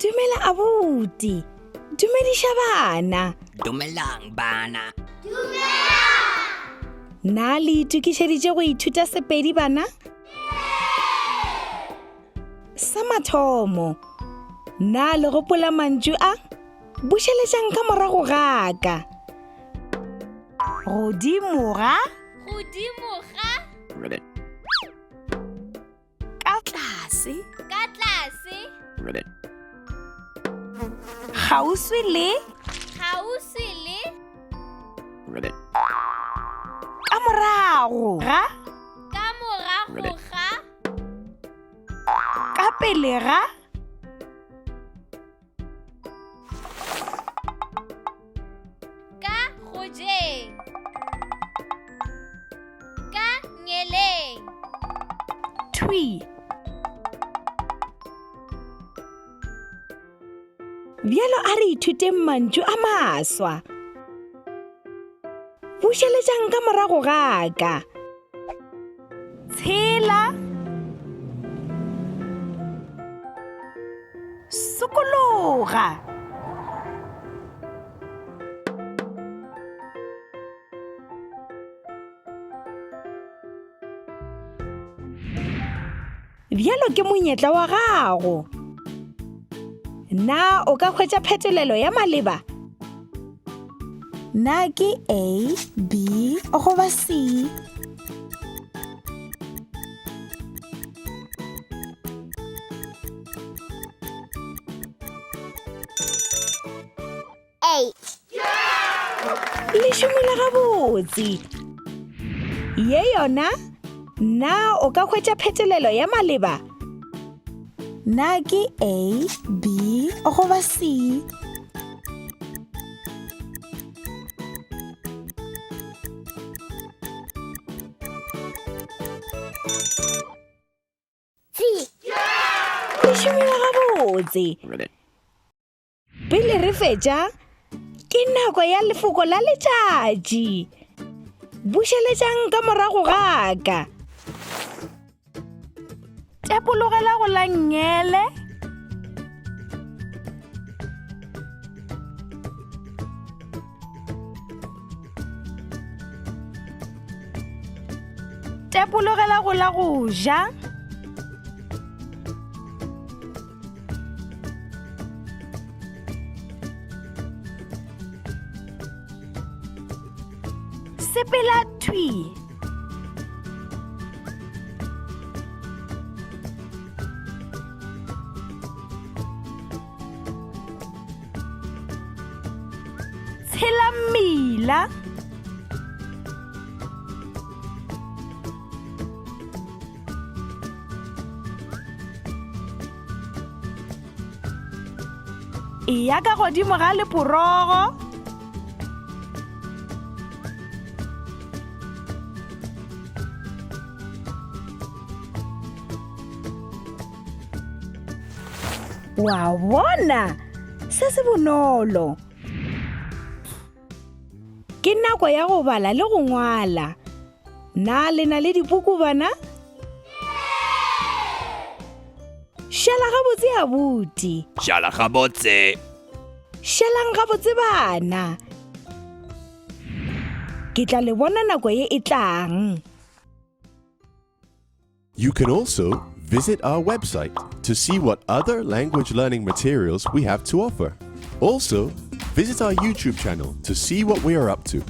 Dumela abuti. Dumediša bana. Dumelang bana. Na le itokišeditše go ithuta Sepedi bana? Sa mathomo, na le gopola mantšu a? Bušeletšang ka morago ga ka. Godimo ga. Godimo ga. Ka tlase. Ka tlase. Kgauswi le. Kgauswi le. Ka morago ga. Ka morago ga. Ka pele ga. Ka gojeng. Ka ngeleng. Thwi. Bjalo a re ithuteng mantšu a maswa. Bušeletšang ka morago ga ka. Tshela. Sokologa. Bjalo ke monyetla wa gago. Na o ka hwetša phetolelo ya maleba? Na ke A, B goba C? A. Le šomile gabotse. Ye yona? Na o ka hwetša phetolelo ya maleba? Na ke A, B goba C? C. Le šomile gabotse. Pele re fetša, ke nako ya lefoko la letšatši. Bušeletšang ka morago ga ka. Tepologela go la nngele. Tepologela go la go ja. Sepela thwi. Tshela mmila. Eya ka godimo ga leporogo. Wa bona, se se bonolo. Ke nako ya go bala le go ngwala. Na le na le dipuku bana? Šala gabotse abuti. Šala gabotse. Šalang gabotse bana. Ke tla le bona nako ye e tlang. You can also visit our website to see what other language learning materials we have to offer. Also, visit our YouTube channel to see what we are up to.